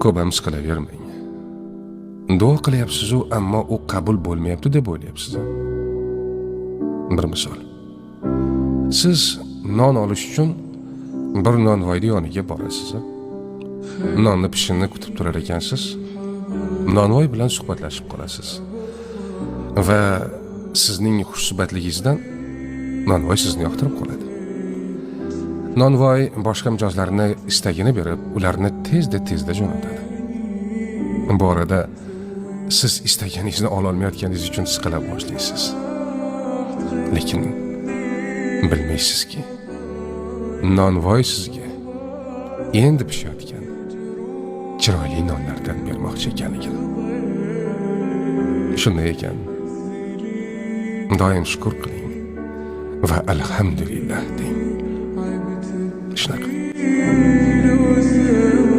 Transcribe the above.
Ko'p ham siqilavermang. Duo qilyapsiz-u, ammo u qabul bo'lmayapti deb o'ylayapsiz. Bir misol. Siz non olish uchun bir nonvoyni yoniga borasiz. Nonni pishini kutib turar ekansiz. Nonvoy bilan suhbatlashib qolasiz. Va sizning xushsuhbatligingizdan nonvoy sizni yoqtirib qoladi. Nonvoy boshqa mijozlarni istagini berib, ularni tezda-tezda jo'natadi. Bu orada siz istaganingizni ololmayotganingiz uchun siqila boshlaysiz. Lekin bilmaysizki, nonvoy sizga endi pishayotgan chiroyli nonlardan bermoqchi ekanligini. Shunday ekan, doim shukur qiling va alhamdulillah deng.